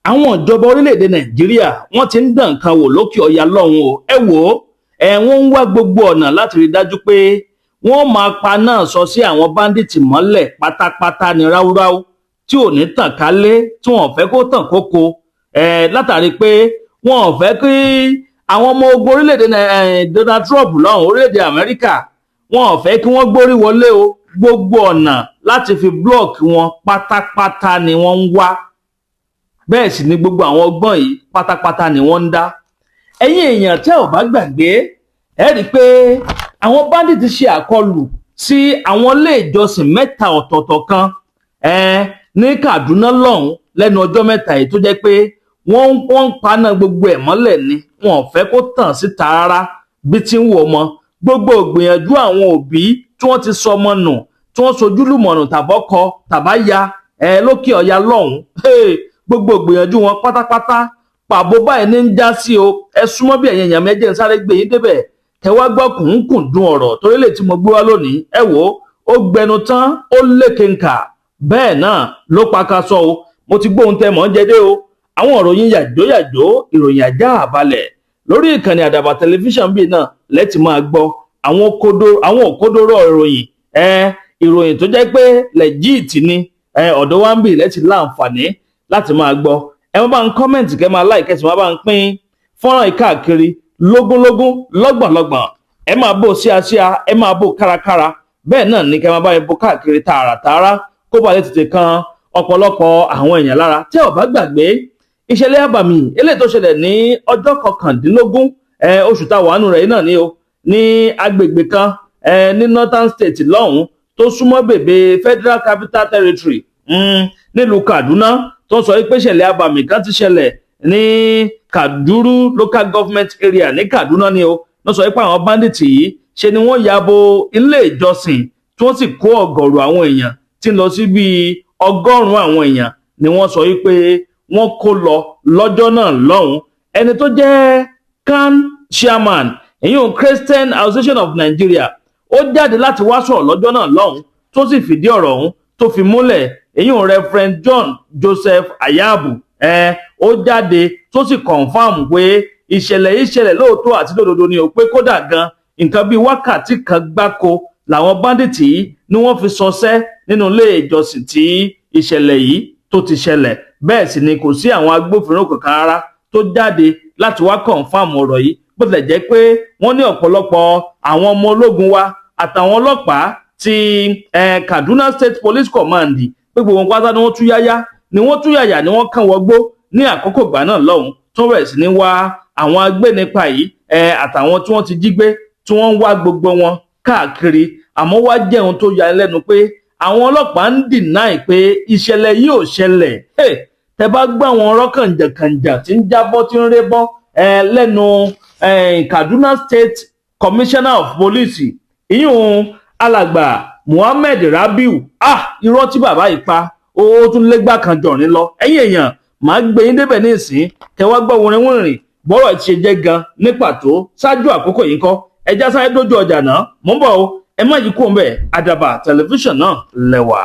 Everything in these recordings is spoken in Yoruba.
Àwọn ìjọba orílẹ̀-èdè Nàìjíríà, wọ́n ti ń dàn nǹkan wò lókè ọya lọ́hùn o. Ẹ wò ó, ẹ wọ́n ń wá gbogbo ọ̀nà láti rí dájú pé wọ́n máa pa náà sọ sí àwọn bandit mọ́lẹ̀ pátápátá ní ráúráú, tí ò ní tàn kálé, tí wọ́n fẹ́ kó tàn kókó ẹ, látàrí pé wọ́n ò fẹ́ kí àwọn ọmọ ogun orílẹ̀-èdè Donald Trump lọ́hùn, orílẹ̀-èdè Amẹ́ríkà, wọn ò fẹ́ kí wọ́n gbórí wọlé o. Gbogbo ọ̀nà láti fi block wọn pátápátá ni wọ́n ń wá. Bẹ́ẹ̀ sì ni gbogbo àwọn ọgbọ́n yìí pátápátá ni wọ́n ń dá. Ẹ̀yin èèyàn, tẹ́ ò bá gbàgbé, ẹ rí i pé àwọn bandit ṣe àkọlù sí àwọn ilé ìjọsìn mẹ́ta ọ̀tọ̀ọ̀tọ̀ kan ní Kaduna lọ́hùn lẹ́nu ọjọ́ 3 yìí, tó jẹ́ pé wọ́n ń paná gbogbo ẹ̀ mọ́lẹ̀ ni. Wọn ò fẹ́ kó tàn síta rárá bí tí ń wò mọ́. Gbogbo ìgbìyànjú àwọn òbí tí wọ́n ti sọ ọmọ nù, tí wọ́n sojúlùmọ̀nù, tàbọ́kọ tàbáya ẹ lókè ọ̀yà lọ́hùn, gbogbo ìgbìyànjú wọn pátápátá, pàbó báyìí ní ń já sí o. Ẹ súnmọ́ bí, ẹ̀yin èèyàn méjì, ń sáré gbé yín débẹ̀, kẹ wá gbọ́ kùnkùn dùn ọ̀rọ̀ torí lè tí mo gbé wá lónìí. Ẹ wò ó, ó gbẹnu tán, ó lékenkà, bẹ́ẹ̀ náà ló pakasọ o. Mo ti gbóhun tẹ mọ̀ ń jẹdé o. Àwọn ìròyìn yàjóyàjó, ìròyìn ajá àbalẹ̀ lórí ìkànnì Àdàbà Tẹlifíṣàn bíi náà lẹ́tì máa gbọ́ àwọn òkodoro ìròyìn ẹ, ìròyìn tó jẹ́ pé legit ni ẹ. Ọ̀dọ̀ wa ń bì lẹ́tì láǹfààní láti máa gbọ́. Ẹ má bá ń comment, kẹ́ máa like, kẹ́ sì má bá ń pín fọ́nrán yìí káàkiri lógúnlógún, lọ́gbọ̀nlọ́gbọ̀n. Ẹ máa bò síasíá, ẹ máa bò kárakára, bẹ́ẹ̀ náà ní kẹ́ máa bá yẹn bò káàkiri tààràtààrà, kó bá lè tètè kan ọ̀pọ̀lọpọ̀ àwọn èèyàn lára. Tí ò bá gbàgbé ìṣẹ̀lẹ̀ àbàmì eléyìí tó ṣẹlẹ̀ ní ọjọ́ 19 oṣù táwọn àánú rẹ̀ náà ní o, ní agbègbè kan ní Northern State lọ́hùn tó súnmọ́ bèbè Federal Capital Territory nílùú Kaduna, tó sọ pé ìṣẹ̀lẹ̀ àbàmì kan ti ṣẹlẹ̀ ní Kajuru Local Government Area ní Kaduna ni o. Ló sọ pé àwọn bandits yìí, ṣe ni wọ́n ya bo ilé ìjọsìn, tí wọ́n sì kó ọ̀gọ̀rọ̀ àwọn èèyàn tí ń lọ sí bíi 100 àwọn èèyàn ni wọ́n sọ wípé wọ́n kó lọ lọ́jọ́ náà lọ́hùn. Ẹni tó jẹ́ CAN chairman, èyí Christian Association of Nigeria, ó jáde láti wá sọ̀rọ̀ lọ́jọ́ náà lọ́hùn, tó sì fìdí ọ̀rọ̀ ọ̀hún tó fi múlẹ̀. Èyí Reverend John Joseph Ayabu ẹ, ó jáde tó sì confirm pé ìṣẹ̀lẹ̀ yìí ṣẹlẹ̀ lóòótọ́ àti lódodo ni o, pé kódà gan, nǹkan bíi wákàtí 1 gbáko làwọn bandits yìí ni wọ́n fi ṣọṣẹ́ nínú ilé ìjọsìn tí ìṣẹ̀lẹ̀ yìí tó ti ṣẹlẹ̀. Bẹ́ẹ̀ sì ni kò sí àwọn agbófinró kankan rárá tó jáde láti wá confirm ọ̀rọ̀ yìí, bó tilẹ̀ jẹ́ pé wọ́n ní ọ̀pọ̀lọpọ̀ àwọn ọmọ ológun wa àtàwọn ọlọ́pàá ti Kaduna State Police Command, pé gbogbo wọn pátá ni wọ́n tú yáyá, ni wọ́n tú yàyà, ni wọ́n kàn wọgbó ní àkókò ìgbà náà lọ́hùn, tó bẹ̀rẹ̀ sí ní wá àwọn agbénipa yìí àtàwọn tí wọ́n ti jí gbé, tí wọ́n ń wá gbogbo wọn káàkiri. Àmọ́ wá jẹ́ ohun tó ya lẹ́nu pé àwọn ọlọ́pàá ń deny pé ìṣẹ̀lẹ̀ yìí ò ṣẹlẹ̀. Tẹ bá gbọ́ àwọn ọ̀rọ̀ kànjàkànjà tí ń jábọ́, tí ń rébọ́ lẹ́nu Kaduna State Commissioner of Police, ìyún alàgbà Muhammed Rabiu, ah, irọ́ tí bàbá yìí pa, ó tún légbà kan jọ̀rín lọ. Ẹ̀yin èèyàn, màá gbé yín débẹ̀ ní ìsín, kẹwàá gbọ́ wọrin wìnrìn bọ́rọ̀ ti ṣe jẹ́ gan ní pàtó. Ṣáájú àkókò yìí kọ́, ẹja sáré dójú ọjà náà. Mò ń bọ̀ o, ẹ má yí kúrò ńbẹ̀. Àdàbà Tẹlifíṣàn náà lẹ́wà.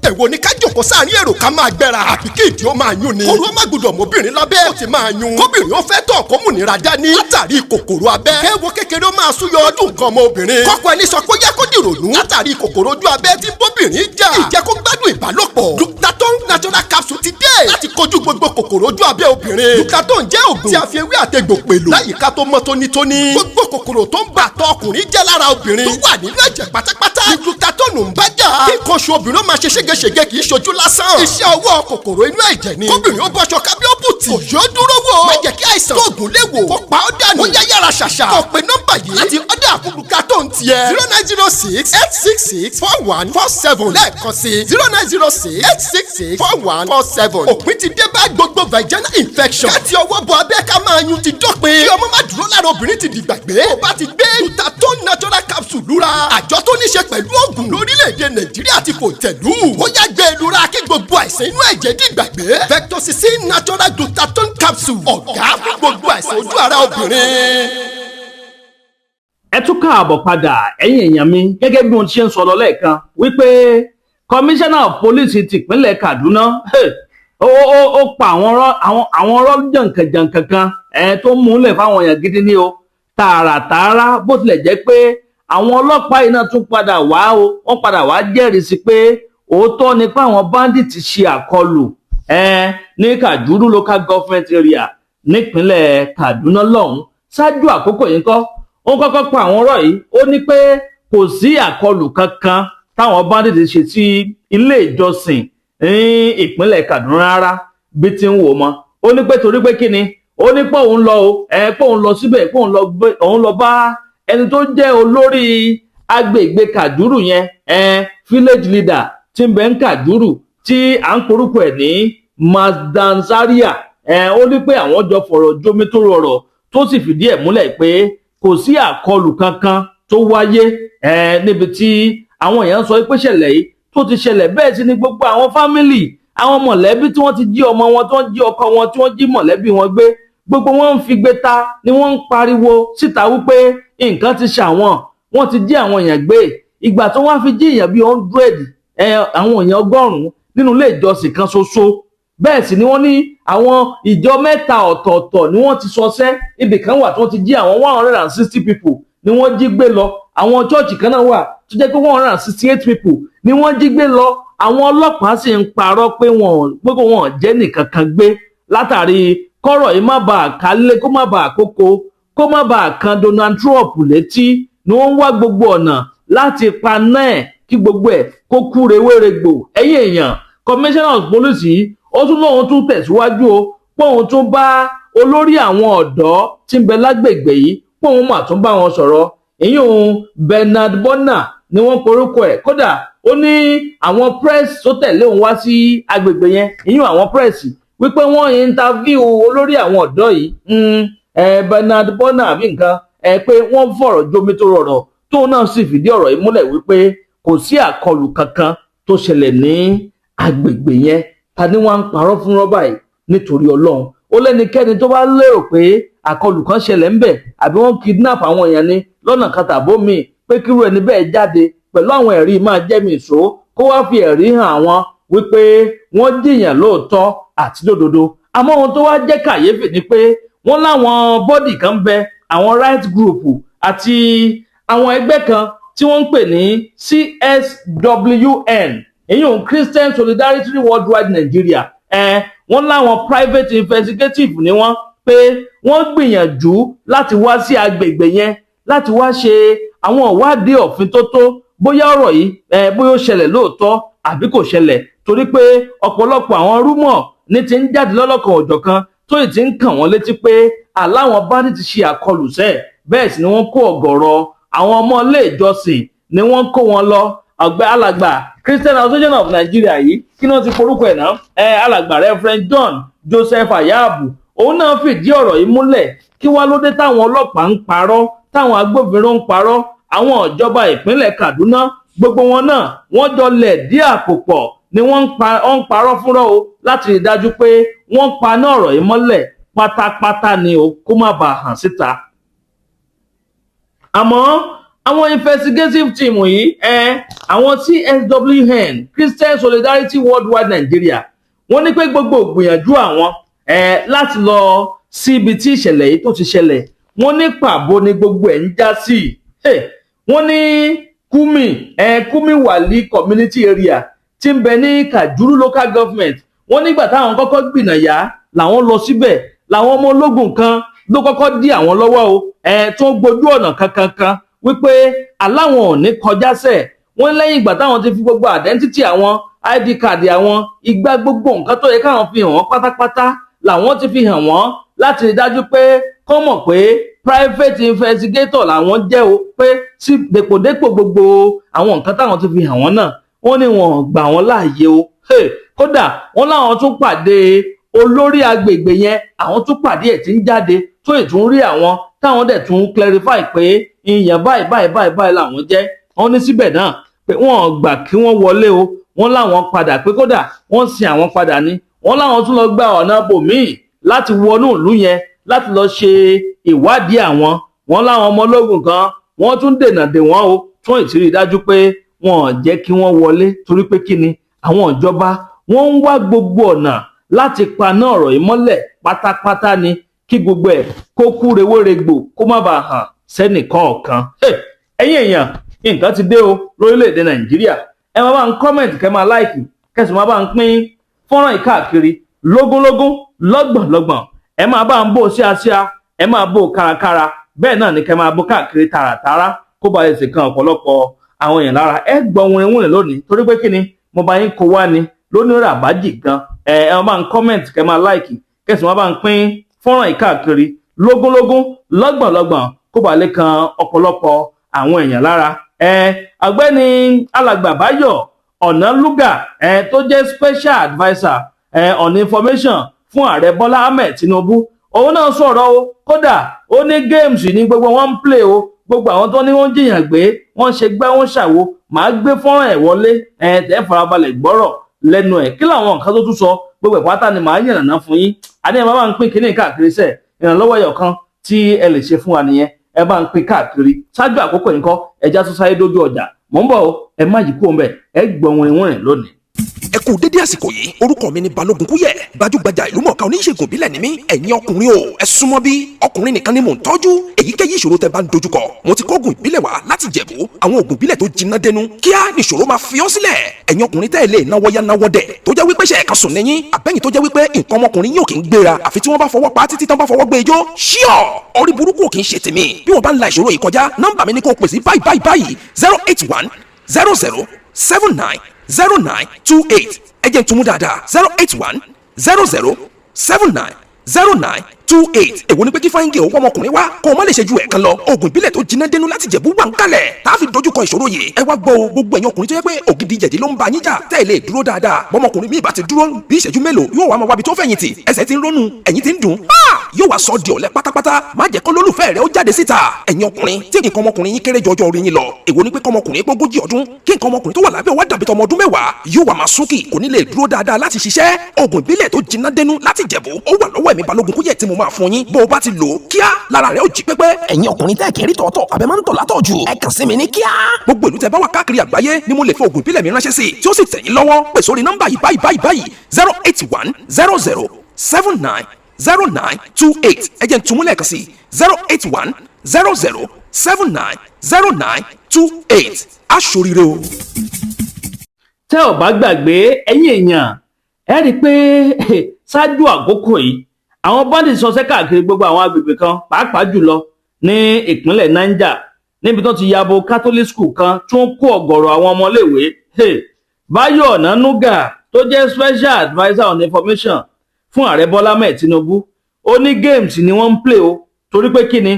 Èwo ni ká jòkó sáàrin èrò, ká máa gbẹ́ra, àbí kí ìdí ó máa yún ni? Kóru ó má gbọdọ̀ mọ́bìnrin lábẹ́, ó ti máa yún. Kóbìnrin ó fẹ́ tọ̀, kó múnira dání látàrí kòkòrò abẹ́. Kéwo kékeré ó máa súyọ ọdún nǹkan ọmọ obìnrin. Kọ́kọ́ ẹni sọ pé ó yẹ kó dìrònú látàrí kòkòrò ojú abẹ́ tí bóbìnrin jà. Ìjẹ́ kó gbádùn ìbálòpọ̀. Dutaton natural capsule ti dé láti kojú gbogbo kòkòrò ojú abẹ́ obìnrin. Dutaton jẹ́ ògùn tí a fi ewé àtegbò pèlò láyìíká tó mọ́ tónítóní. Gbogbo kòkòrò tó ń bà tọ́ ọkùnrin jẹ́ lára obìnrin, tó wà nínú ẹ̀jẹ̀ pátápátá ní Dutaton ń bá jà. Kí nǹkan oṣù obìnrin ó máa ṣe ségesège kì í ṣojú lásán. Iṣẹ́ ọwọ́ kòkòrò inú ẹ̀jẹ̀ ni. Kóbìnrin ó bọ́ṣọ kábíọ́bùtì kò yóò dúró wò. Má jẹ́ kí àìsàn tóògùn lè wò kó pa ọ́ dànù. Ó yá, yára ṣàṣà, kó pe nọ́mbà yìí láti order fún Dutaton tiẹ̀: 09068664147. Lẹ́ẹ̀kan sí, 09068664147. Òpin ti dé bá gbogbo vaginal infection. Káti ọwọ́ bọ abẹ́, ká máa yun ti dópin. Kí ọmọ má dúró lára obìnrin ti dìgbàgbé. Tó bá ti gbé Dutaton natural capsule lura, àjọ tó ní ṣe pẹ̀lú oògùn lórílẹ̀‐èdè Nàìjíríà ti fò tẹ̀lú. Ó yá, gbé e lura kí gbogbo àìsàn inú ẹ̀jẹ̀ dìgbàgbé. Vectocicin natural Dutaton capsule, ọ̀gá fún gbogbo àìsàn ojú ara obìnrin. Ẹ tún káàbọ̀ padà, ẹ̀yin èèyàn mi. Gẹ́gẹ́ bí mo ti ṣe ń sọ lọ lẹ́ẹ̀kan wípé Commissioner of Police tìpínlẹ̀ Kaduna, hey, Ó pa àwọn ọ̀rọ̀, àwọn ọ̀rọ̀ jàǹkànjàǹkàn kan tó ń múlẹ̀ fáwọn èèyàn gidi ní o tààràtààrà. Bó tilẹ̀ jẹ́ pé àwọn ọlọ́pàá yìí náà tún padà wá o, wọ́n padà wá jẹ́rìí sí pé òótọ́ ni pé àwọn bandits ṣe àkọlù ní Kajuru Local Government Area nípínlẹ̀ Kaduna lọ́hùn. Ṣáájú àkókò yìí ńkọ́, ó kọ́kọ́ pa àwọn ọ̀rọ̀ yìí, ó ní pé kò sí àkọlù kankan táwọn bandits ṣe sí ilé ìjọsìn ní ìpínlẹ̀ Kaduna rárá bí ti ń wò mọ́. Ó ní pé torí pé kí ni, ó ní pé òun lọ o, pé òun lọ síbẹ̀, pé òun lọ bá ẹni tó jẹ́ olórí agbègbè Kajuru yẹn, village leader tí ń bẹ ń Kajuru, tí à ń porúkọ ẹ̀ ní Mazdanzaria. Ó ní pé àwọn jọ fọ̀rọ̀ jómi tó rọrọ̀, tó sì fìdí ẹ̀ múlẹ̀ pé kò sí àkọlù kankan tó wáyé níbi tí àwọn èèyàn sọ pé ṣẹlẹ̀ yìí tó ti ṣẹlẹ̀. Bẹ́ẹ̀ sì ni gbogbo àwọn family, àwọn mọ̀lẹ́bí tí wọ́n ti jí ọmọ wọn, tí wọ́n jí ọkọ wọn, tí wọ́n jí mọ̀lẹ́bí wọn gbé, gbogbo wọn ń figbe ta ni wọ́n ń pariwo síta wípé nǹkan ti ṣàwọn, wọ́n ti jí àwọn èèyàn gbé. Ìgbà tó wọ́n fi jí èèyàn bíi 100, àwọn èèyàn 100 nínú ilé ìjọsìn kan ṣoṣo. Bẹ́ẹ̀ sì ni wọ́n ní àwọn ìjọ mẹ́ta ọ̀tọ̀ọ̀tọ̀ ni wọ́n ti sọsẹ́. Ibì kan wà tí wọ́n ti jí àwọn 160 people ni wọ́n jí gbé lọ. Àwọn church kan náà wà tó jẹ́ pé 168 people ni wọ́n jí gbé lọ. Àwọn ọlọ́pàá sì ń parọ́ pé wọn ò jẹ́ nìkan kan gbé, látàrí kọ́rọ̀ yìí má bàa kálé, kó má bàa kókó, kó má bàa kan Donald Trump létí, ni wọ́n ń wá gbogbo ọ̀nà láti paná ẹ̀, kí gbogbo ẹ̀ kó kú rewéregbò. Ẹ̀yìn èèyàn, commissioner of police yìí, ó tún lóun tún tẹ̀síwájú o, póun tún bá olórí àwọn ọ̀dọ́ tí ń bẹ lágbègbè yìí, póun mà tún bá wọn sọ̀rọ̀. Ìyún Bernard Bonner ni wọ́n porúkọ ẹ̀. Kódà ó ní àwọn press tó tẹ̀lé òun wá sí agbègbè yẹn, ìyún àwọn press, wípé wọ́n interview olórí àwọn ọ̀dọ́ yìí, Bernard Bonner àbí nǹkan, pé wọ́n fọ̀rọ̀ jómi tó rọrọ̀, tóun náà sì fìdí ọ̀rọ̀ yìí múlẹ̀ wípé kò sí àkọlù kankan tó ṣẹlẹ̀ ní agbègbè yẹn. Ta ni wọ́n ń parọ́ fún rọ́bà yìí nítorí Ọlọ́run? Ó lẹ́nikẹ́ni tó bá lérò pé àkọlù kan ṣẹlẹ̀ ńbẹ̀ àbí wọ́n kidnap àwọn èèyàn ní lọ́nà kan tàbó míì, pé kírú ẹni bẹ́ẹ̀ jáde pẹ̀lú àwọn ẹ̀rí máa jẹ́ mi ìṣó, kó wá fi ẹ̀rí hàn àwọn wípé wọ́n jìyàn lóòótọ́ àti lódodo. Àmọ́ ohun tó wá jẹ́ kàyéfì ni pé wọ́n láwọn body kan bẹ, àwọn right group àti àwọn ẹgbẹ́ kan tí wọ́n ń pè ní CSWN, èyí òun Christian Solidarity Worldwide Nigeria. Wọ́n láwọn private investigative ni wọ́n, pé wọ́n gbìyànjú láti wá sí agbègbè yẹn láti wá ṣe àwọn ìwádìí òfin tó tó, bóyá ọ̀rọ̀ yìí bóyá ó ṣẹlẹ̀ lóòótọ́ àbí kò ṣẹlẹ̀, torí pé ọ̀pọ̀lọpọ̀ àwọn rumour ní ti ń jáde lọ́lọ́kan òjọ̀kan tó ì ti ń kàn wọ́n létí pé àláwọn bandit ti ṣe àkọlù sẹ́ẹ̀. Bẹ́ẹ̀ sì ni wọ́n kó ọ̀gọ̀rọ̀ àwọn ọmọ ilé ìjọsìn ni wọ́n kó wọn lọ. Ọ̀gbẹ́ alàgbà Christian Association of Nigeria yìí, kí ni wọ́n ti forúkọ ẹ̀ náà? Alàgbà Reverend John Joseph Ayabu, òun náà fìdí ọ̀rọ̀ yìí múlẹ̀. Kí wá ló dé táwọn ọlọ́pàá ń parọ́, táwọn agbófinró ń parọ́, àwọn ìjọba ìpínlẹ̀ Kaduna, gbogbo wọn náà wọ́n jọ lẹ̀ dí àpò pọ̀ ni wọ́n ń parọ́ fúnra o, láti rí i dájú pé wọ́n paná ọ̀rọ̀ yìí mọ́lẹ̀ pátápátá ni o, kó má bàa hàn síta? Àmọ́ àwọn investigative team yìí, àwọn CSWN, Christian Solidarity Worldwide Nigeria, wọ́n ní pé gbogbo ìgbìyànjú àwọn láti lọ síbi tí ìṣẹ̀lẹ̀ yìí tó ti ṣẹlẹ̀, wọ́n ní pàbó ni gbogbo ẹ̀ ń já sí. Wọ́n ní Kumi, Kumi Wali community area tí ń bẹ ní Kajuru Local Government. Wọ́n nígbà táwọn kọ́kọ́ gbìnàyà làwọn lọ síbẹ̀, làwọn ọmọ ológun kan ló kọ́kọ́ dí àwọn lọ́wọ́ o, tó ń gbójú ọ̀nà kankankan wípé aláwọn ò ní kọjá sẹ̀. Wọ́n lẹ́yìn ìgbà táwọn ti fi gbogbo identity àwọn, ID card àwọn, ìgbà gbogbo nǹkan tó yẹ káwọn fi hàn wọ́n pátápátá làwọn ti fi hàn wọ́n, láti rí dájú pé kọ́ mọ̀ pé private investigator làwọn jẹ́ o, pé sí dèpòdépò gbogbo àwọn nǹkan táwọn ti fi hàn wọ́n náà, wọ́n ní wọn gbà wọ́n láàyè o. Kódà wọ́n láwọn tún pàdé olórí agbègbè yẹn, àwọn tún pàdé ẹ̀ tí ń jáde, tó ìtún rí àwọn, táwọn dẹ̀ tún clarify pé ìyẹn báyìí báyìí báyìí báyìí làwọn jẹ́. Wọ́n ní síbẹ̀ náà pé wọ́n gbà kí wọ́n wọlé o. Wọ́n láwọn padà, pé kódà wọ́n sin àwọn padà ní. Wọ́n láwọn tún lọ gba ọ̀nà bòmíì láti wọnú ìlú yẹn láti lọ ṣe ìwádìí àwọn. Wọ́n láwọn ọmọ ológun kan wọ́n tún dènà dè wọ́n o, tún ìtìrí dájú pé wọn ò jẹ́ kí wọ́n wọlé, torí pé kí ni, àwọn ìjọba wọ́n ń wá gbogbo ọ̀nà. Láti paná ọ̀rọ̀ yìí mọ́lẹ̀ pátápátá ni, kí gbogbo ẹ̀ kó kú rewéregbò, kó má bàa hàn sẹ́nìkọ̀ọ̀kan. Ẹ̀yin èèyàn, nǹkan ti dé o lórílẹ̀‐èdè Nàìjíríà. Ẹ máa bá ń comment, kẹ́ máa like, kẹ́sì máa bá ń pín fọ́nrán yìí káàkiri lógúnlógún, lọ́gbọ̀nlọ́gbọ̀n. Ẹ máa bá ń bò síasíá, ẹ máa bò kárakára, bẹ́ẹ̀ náà ni kẹ́ máa bò káàkiri tààràtààrà, kó ba lè sì kan ọ̀pọ̀lọpọ̀ àwọn èèyàn lára. Ẹ gbọ́ wìnrìnwìnrìn lónìí, torí pé kí ni mo bá yín kó wá ni lónìí ràbájì gan. Ẹ máa ń comment, kẹ́ máa like, kẹ́sì máa bá ń pín fọ́nrán yìí káàkiri lógúnlógún, lọ́gbọ̀nlọ́gbọ̀n, kó ba lè kan ọ̀pọ̀lọpọ̀ àwọn èèyàn lára. Ọ̀gbẹ́ni alàgbà Báyọ̀ Ọ̀nàlúgà, tó jẹ́ special adviser on information fún ààrẹ Bọ́lá Ahmed Tinubu, òun náà sọ̀rọ̀ o. Kódà ó ní games ní gbogbo wọn ń play o, gbogbo àwọn tó ní wọ́n jìyàn gbé, wọ́n ṣe gbá, wọ́n ṣàwo. Màá gbé fọ́nrán ẹ̀ wọlé, ẹ farabalẹ̀ gbọ́rọ̀ lẹ́nu ẹ̀. Kí làwọn nǹkan tó tún sọ, gbogbo ẹ̀ pátá ni màá yànnàná fún yín. Àní ẹ máa ń pín kínní káàkiri sẹ́ẹ̀. Ìrànlọ́wọ́ ẹyọ kan tí ẹ lè ṣe fún wa nìyẹn, ẹ bá ń pín káàkiri. Ṣáájú àkókò yìí kọ́, ẹja tó sáré dójú ọjà. Mò ń bọ̀ o, ẹ má yí kúrò ńbẹ̀, ẹ gbọ́ wìnrìnwìnrìn lónìí. Ẹ kú dédé àsìkò yìí. Orúkọ mi ni Balógun Kúyẹ̀, gbajúgbajà ìlúmọ̀ọ́ká oníṣègùn ìbílẹ̀ ni mí. Ẹ̀yin ọkùnrin o, ẹ súnmọ́ bí. Ọkùnrin nìkan ni mò ń tọ́jú. Èyíkéyìí ìṣòro tẹ́ bá ń dojúkọ, mo ti kóògùn ìbílẹ̀ wá láti Jẹ̀bú, àwọn òògùn ìbílẹ̀ tó jiná dẹnu, kíá nìṣòro máa fi ọ́ sílẹ̀. Ẹ̀yin ọkùnrin tẹ́ ẹ lè náwó yá náwó dẹ̀, tó jẹ́ wípé ṣe ẹ̀ka sùn níyìn, àbẹ́yìn tó jẹ́ wípé nǹkan ọmọkùnrin yóò kì í gbéra àfi tí wọ́n bá fọwọ́ pa, títí tán bá fọwọ́ gbé ijó ṣíọ̀. Orí burúkú ò kì í ṣe tèmi. Bí wọ́n bá ń la ìṣòro yìí kọjá, nọ́mbà mi ni kò pèsè báyìí báyìí báyìí: 08100790928. Ẹ jẹ́ n tún mú dáadáa: 08100790928. Èwo ni pé kí fáyíngì òwò ọmọkùnrin wá kó o má lè ṣe ju ẹ̀kan lọ? Oògùn ìbílẹ̀ tó jiná dénú láti Jẹ̀bú wà ń kalẹ̀ tá a fi dojúkọ ìṣòro yìí. Ẹ wá gbọ́ o, gbogbo ẹ̀yin ọkùnrin tó yẹ pé ògidì jẹ̀dí ló ń ba yín jà, tẹ́ ẹ lè dúró dáadáa. Bọ́mọkùnrin mi bá ti dúró bí ìṣẹ́jú mélòó, yóò wá máa wábi tó fẹ̀yìntì. Ẹsẹ̀ ti ń rónú, ẹ̀yìn ti ń dùn, yóò wá sọ di ọ̀lẹ pátápátá. Má jẹ́ kó lólùfẹ́ rẹ ó jáde síta. Ẹ̀yin ọkùnrin tí nǹkan ọmọkùnrin yín kéré jọjọ orí yín lọ, èwo ni pé kọ́mọkùnrin pé 40 ọdún, kí nǹkan ọmọkùnrin tó wà lábẹ́ wá dàbí tọmọ ọdún 10, yóò wá máa súnkì, kò ní lè dúró dáadáa láti ṣiṣẹ́? Oògùn ìbílẹ̀ tó jiná dénú láti Jẹ̀bú ó wà lọ́wọ́ ẹ̀mí Balógun Kúyẹ̀ tí mo máa fún yín. Bó o bá ti lò ó, kíá lára rẹ ó jí pépé. Ẹ̀yin ọkùnrin tẹ́ kiri tọ̀tọ̀ àbẹ̀ máa ń tọ̀ látọ̀ jù, ẹ kàn sí mi ní kíá. Gbogbo ìlú tẹ́ bá wà káàkiri àgbáyé ni mo lè fi oògùn ìbílẹ̀ mi ránṣẹ́ sí, tí ó sì tẹ̀ yín lọ́wọ́. Pè sórí nọ́mbà yìí báyìí báyìí báyìí: 08100790928. Ẹ jẹ́ n tún mú lẹ́ẹ̀kan sí: 08100790928. Aṣoríire o. Tẹ́ ò bá gbàgbé, ẹ̀yin èèyàn, ẹ rí i pé ṣáájú àkókò yìí, àwọn bandits ṣọṣẹ́ káàkiri gbogbo àwọn agbègbè kan, pàápàá jùlọ ní ìpínlẹ̀ Niger, níbi tó ti yabo Catholic school kan tí wọ́n kó ọ̀gọ̀rọ̀ àwọn ọmọléèwé. Báyọ̀ Ọ̀nànúgà, tó jẹ́ special adviser on information fún ààrẹ Bọ́lá Ahmed Tinubu, ó ní games ni wọ́n ń play o. Torí pé kí ni,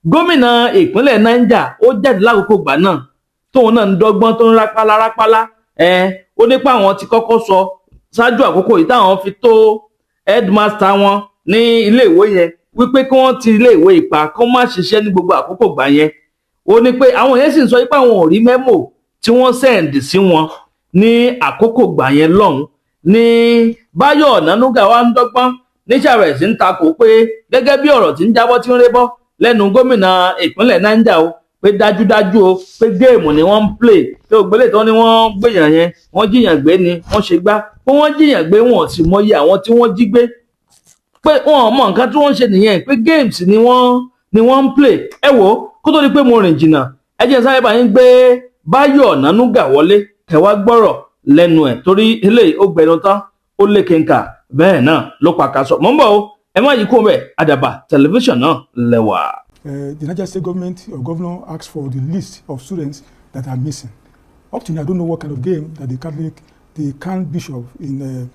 gómìnà ìpínlẹ̀ Niger ó jáde lákòókò gbà náà, tóun náà ń dọ́gbọ́n tó ń rápálá rápálá. Ẹ ó nípa àwọn ti kọ́kọ́ sọ ṣáájú àkókò yìí, táwọn fi tó headmaster wọn ní iléèwé yẹn wípé kí wọ́n ti iléèwé ìpa, kó má ṣiṣẹ́ ní gbogbo àkókò gbà yẹn. Ó ní pé àwọn yẹn sì ń sọ pé àwọn ò rí memo tí wọ́n send sí wọn ní àkókò gbà yẹn lọ́hùn. Ní Báyọ̀ Ọ̀nànúgà wa ń dọ́gbọ́n níṣàrẹ̀ sí ń takò pé gẹ́gẹ́ bí ọ̀rọ̀ tí ń jábọ́ tí ń rébọ́ lẹ́nu gómìnà ìpínlẹ̀ Niger o, pé dájúdájú o, pé game ni wọ́n ń play, pé ògbélé tó ní wọ́n gbèyàn yẹn, wọ́n jiyàn gbé ni, wọ́n ṣe gbá pé wọ́n jiyàn gbé, wọn sì mọyì àwọn tí wọ́n jí gbé, pé wọn ò mọ nǹkan tí wọ́n ń ṣe nìyẹn, pé games ni wọ́n ń play. Ẹ wò ó, kó tó di pé mo rìn jìnnà, ẹ jẹ́ sáré bá yín gbé Báyọ̀ Ọ̀nànúgà wọlé, kẹwàá gbọ́rọ̀ lẹ́nu ẹ̀, torí eléyìí ó gbẹnu tán, ó lékenkà, bẹ́ẹ̀ náà ló pa kaṣọ. Mò ń bọ̀ o, ẹ má yí kó bẹ́ẹ̀. Àdàbà Tẹlifíṣàn náà lẹ́wà. The Niger State government or governor asked for the list of students that are missing. Up to now, I don't know what kind of game that the Catholic, the CAN bishop in,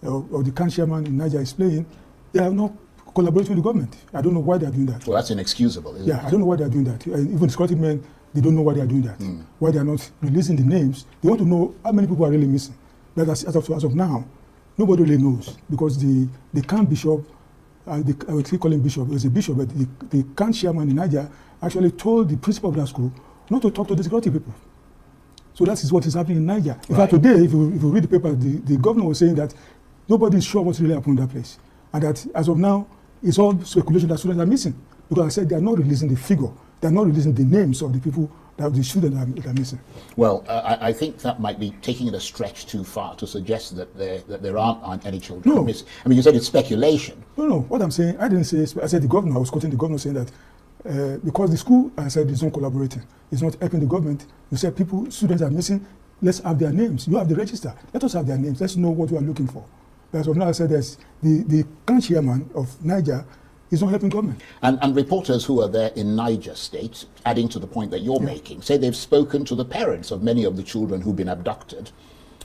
or the CAN chairman in Niger is playing. They are not collaborating with the government. I don't know why they are doing that. Well, that's inexcusable, isn't Yeah, it? I don't know why they are doing that. And even the security men, they don't know why they are doing that. Why they are not releasing the names. They want to know how many people are really missing. But as of now, nobody really knows because the CAN bishop, I would still call him bishop, he was a bishop, but the CAN chairman in Niger actually told the principal of that school not to talk to the security people. So that is what is happening in Niger. In fact, today, if you read the paper, the governor was saying that nobody is sure what's really happened in that place. And that as of now, it's all speculation that students are missing. Because I said they are not releasing the figure. They are not releasing the names of the people, that the children that are missing. Well, I think that might be taking it a stretch too far to suggest that there aren't any children No. missing. I mean, you said it's speculation. No. What I'm saying, I didn't say. I said the governor. I was quoting the governor saying that because the school, I said, is not collaborating, it's not helping the government. You said people, students are missing. Let's have their names. You have the register. Let us have their names. Let's know what we are looking for. As of now, I said there's the CAN chairman of Niger is not helping government. And reporters who are there in Niger State, adding to the point that you're making, say they've spoken to the parents of many of the children who've been abducted,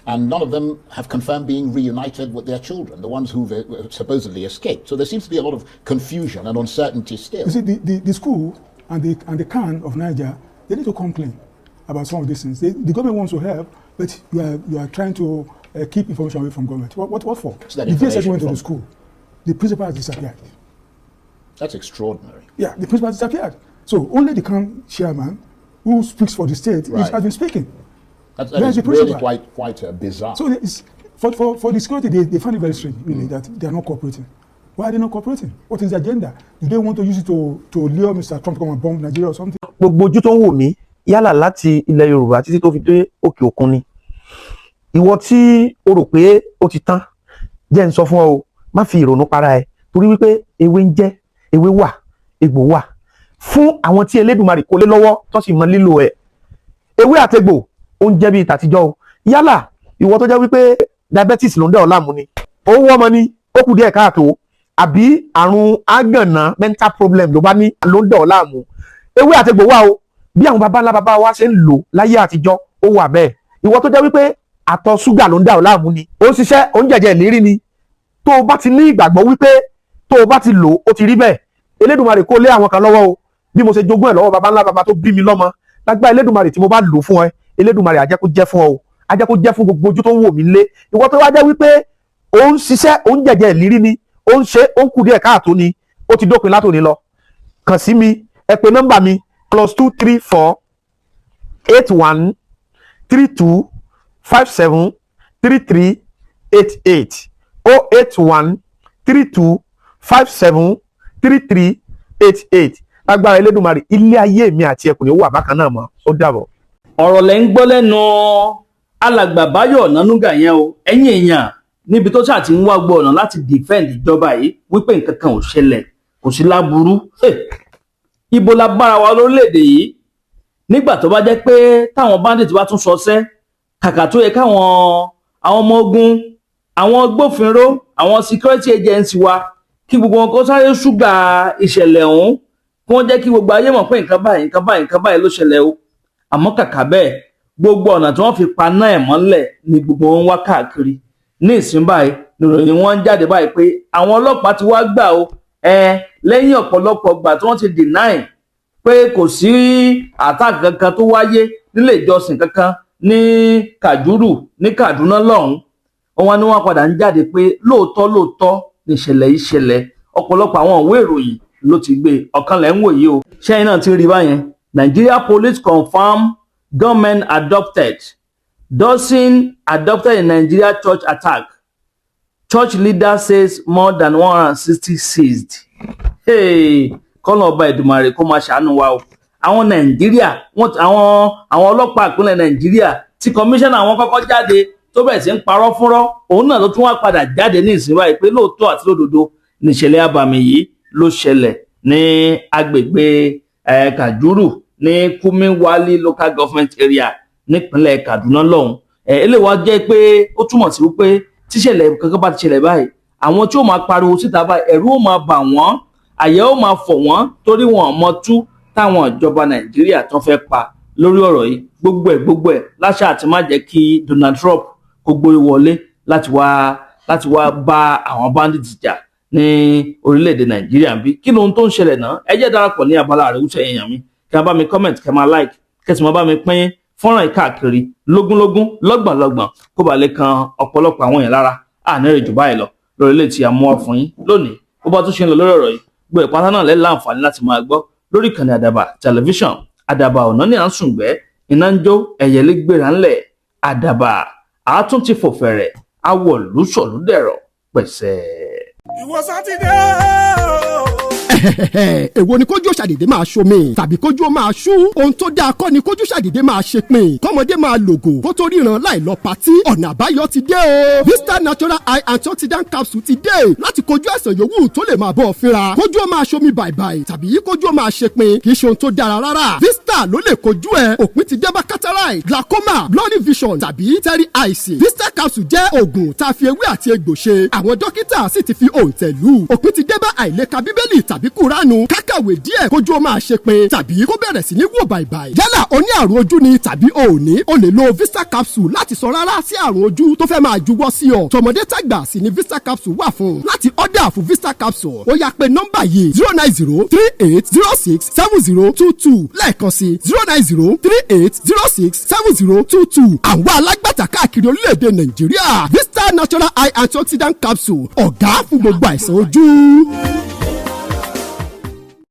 and none of them have confirmed being reunited with their children, the ones who've supposedly escaped. So there seems to be a lot of confusion and uncertainty still. You see, the school and the CAN of Niger, they need to come clean about some of these things. The government wants to help, but you are trying to keep information away from government. What for? So that The DSS information went to the from- school. The principal has disappeared. That's extraordinary. Yeah, the principal disappeared. So only the CAN chairman, who speaks for the state, has been speaking. That Where is is the really principal? quite bizarre. So it's, for the security, they find it very strange, really, that they are not cooperating. Why are they not cooperating? What is the agenda? Do they want to use it to lure Mr. Trump to come and bomb Nigeria or something? Gbogbo ojú tó ń wò mí, yálà láti ilẹ̀ Yorùbá títí tó fi dé òkè òkun ni, ìwọ tí o rò pé ó ti tán, jẹ́ ń sọ fún ọ o, má fi ìrònú para ẹ, torí wípé ewé ń jẹ́ ewé wà, egbò wà fún àwọn tí Elédùmarè kó lé lọ́wọ́ tó sì mọ lílò ẹ̀. Ewé àtegbò ó ń jẹ́ bíi tàtijọ́ o. Yálà ìwọ tó jẹ́ wípé diabetes ló ń dẹ̀ ọ́ láàmú ni, ó ń wọ́mọ ni, ó kù díẹ̀ káàtó, àbí àrùn ágànná, mental problem ló bá ní ló ń dẹ̀ ọ́ láàmú, ewé àtegbò wà o. Bí àwọn baba ńlá baba wa ṣe ń lò láyé àtijọ́, ó wà bẹ́ẹ̀. Ìwọ tó jẹ́ wípé àtọ̀ ṣúgà ló ń dà ọ́ láàmú ni, ó ń ṣiṣẹ́, ó ń jẹ̀jẹ̀ ìlérí ni, tó o bá ti ní ìgbàgbọ́ wípé tó o bá ti lò ó ti rí bẹ́ẹ̀, Elédùmarè kó lé àwọn kan lọ́wọ́ o. Bí mo ṣe jogún ẹ̀ lọ́wọ́ baba ńlá baba tó bí mi lọ́mọ, lágbára Elédùmarè, tí mo bá lò fún ẹ, Elédùmarè á jẹ́ kó jẹ́ fún ọ o, á jẹ́ kó jẹ́ fún gbogbo ojú tó ń wò mí lé. Ìwọ tó wá jẹ́ wípé ó ń ṣiṣẹ́, ó ń jẹ̀jẹ̀ ìlérí ni, ó ń ṣe, ó ń kù díẹ̀ káàtó ni, ó ti dópin látòní lọ. Kàn sí mi, ẹ pè nọ́mbà mi: +234 81 32 57 33 88, 081 32 57 33 88. Lágbára Elédùmarè, ilé ayé mi àti ẹkùn ni ó wà bákan náà mọ́. Ó dàbọ̀. Ọ̀rọ̀ lẹ́ ń gbọ́ lẹ́nu alàgbà Báyọ̀ Ọ̀nànúgà yẹn o. Ẹ̀yin èèyàn, níbi tó ṣáà ti ń wá gbọ́ ọ̀nà láti defend ìjọba yìí wípé nǹkan kan ò ṣẹlẹ̀, kò sí láburú. Hey, ibo la bára wa lórílẹ̀‐èdè yìí nígbà tó bá jẹ́ pé táwọn bandit bá tún sọsẹ́, kàkà tó yẹ káwọn àwọn ọmọ ogun, àwọn agbófinró, àwọn security agency wa, kí gbogbo wọn kó sáré ṣúgà ìṣẹ̀lẹ̀ ọ̀hún, kí wọ́n jẹ́ kí gbogbo ayé mọ̀ pé nǹkan báyìí, nǹkan báyìí, nǹkan báyìí ló ṣẹlẹ̀ o. Àmọ́ kàkà bẹ́ẹ̀, gbogbo ọ̀nà tí wọ́n fi paná ẹ̀ mọ́lẹ̀ ni gbogbo wọn ń wá káàkiri. Ní ìsín báyìí, nìròyìn wọn ń jáde báyìí pé àwọn ọlọ́pàá ti wá gbà o ẹ, lẹ́yìn ọ̀pọ̀lọpọ̀ gbà tí wọ́n ti deny pé kò sí attack kankan tó wáyé nílé ìjọsìn kankan ní Kajuru ní Kaduna lọ́hùn-ún. Wọn ní wọn padà ń jáde pé lóòótọ́ lóòótọ́ níṣẹ̀lẹ̀ yìí ṣẹlẹ̀. Ọ̀pọ̀lọpọ̀ àwọn ìwé ìròyìn ló ti gbé. Ọ̀kan lẹ́ ń wò yìí o, ṣẹ́yìn náà ti rí báyẹn. Nigeria police confirm gunmen abducted dozen abducted in Nigeria church attack. Church leader says more than 160 seized. Hey, kọ́nà ọba Èdùmàrè kó máa ṣàánú wa o. Àwọn Nàìjíríà wọn, àwọn ọlọ́pàá ìpínlẹ̀ Nàìjíríà tí kọmíṣánná àwọn kọ́kọ́ jáde tó bẹ̀rẹ̀ sí ń parọ́ fúnrọ́, òun náà ló tún wá padà jáde ní ìsìn báyìí pé lóòótọ́ àti lódodo níṣẹ̀lẹ̀ abàmì yìí ló ṣẹlẹ̀ ní agbègbè Kajuru ní Kurmin Wali Local Government Area nípínlẹ̀ Kaduna lọ́hùn. Eléyìí wá jẹ́ pé ó túmọ̀ sí wípé tíṣẹ̀lẹ̀ kankan bá ti ṣẹlẹ̀ báyìí, àwọn tí ó máa pariwo síta báyìí, ẹ̀rù ó máa bà wọ́n, àyà ó máa fọ̀ wọ́n, torí wọn ò mọ tú táwọn ìjọba Nàìjíríà tó fẹ́ pa lórí ọ̀rọ̀ yìí. Gbogbo ẹ̀ gbogbo ẹ̀ láṣà àti má jẹ́ kí Donald Trump kó gbórí wọlé láti wá bá àwọn bandits jà ní orílẹ̀-èdè Nàìjíríà bí. Kí lóhun tó ń ṣẹlẹ̀ náà? Ẹ jẹ́ darapọ̀ ní abala àríwísẹ̀. Èèyàn mi, kí a bá mi comment, kí a máa like, kí ẹ sì máa bá mi pín fọ́nrán yìí káàkiri lógúnlógún, lọ́gbọ̀nlọ́gbọ̀n, kó bá lè kan ọ̀pọ̀lọpọ̀ àwọn èèyàn lára. Àní rẹ̀ jù báyìí lọ lórí ilé tí a mú wá fún yín lónìí. Bó bá tún ṣe ń lọ lórí ọ̀rọ̀ yìí, gbogbo ìpátá náà lẹ́ láǹfààní láti máa gbọ́ lórí ìkànnì Àdàbà Tẹlifíṣàn. Àdàbà ọ̀nà ní à ń sùngbẹ́, iná ń jó, ẹ̀yẹlé gbéra ńlẹ̀. Àdàbà àátún ti fò fẹ̀rẹ̀, awọ̀lú sọ̀lú dẹ̀rọ̀ pẹ̀sẹ̀. Ìwọ sátidé o. Èwo ni kójú ṣàdédé máa ṣomi tàbí kójú ó máa ṣú? Ohun tó dáa kọ́ ni kójú ṣàdédé máa ṣe pin, kọ́mọdé máa lògò kó tó ríran láì lọ patí. Ọ̀nà àbáyọ ti dé o. Vista Natural Eye Antioxidant Capsule ti dé láti kojú àìsàn yòówù tó lè máa bọ́ ọ fínra. Kójú ó máa ṣomi bàìbàì tàbí kójú ó máa ṣe pin kì í ṣe ohun tó dára rárá. Vista ló lè kojú ẹ. Òpin ti dé bá cataract, glaucoma, blurry vision tàbí teary eyes. Vista capsule jẹ́ oògùn tá a fi ewé àti egbò ṣe. Àwọn dókítà sì ti fi òǹtẹ̀ lù. Òpin ti dé bá àìlèka Bíbélì tàbí Kúránù, kákàwé díẹ̀ kójú ó máa ṣe pin tàbí kó bẹ̀rẹ̀ sí ní wò bàìbàì. Yálà o ní àrùn ojú ni tàbí o ò ní, o lè lo Vista capsule láti sọ rárá sí àrùn ojú tó fẹ́ máa juwọ́ sí ọ. Tọmọdé tàgbà sì ni Vista capsule wà fún. Láti order fún Vista capsule, ó yá, pé nọ́mbà yìí: 09038067022. Lẹ́ẹ̀kan sí: 09038067022. Àwọn alágbàtà káàkiri orílẹ̀-èdè Nàìjíríà. Vista Natural Eye Antioxidant Capsule, ọ̀gá fún gbogbo àìsàn ojú.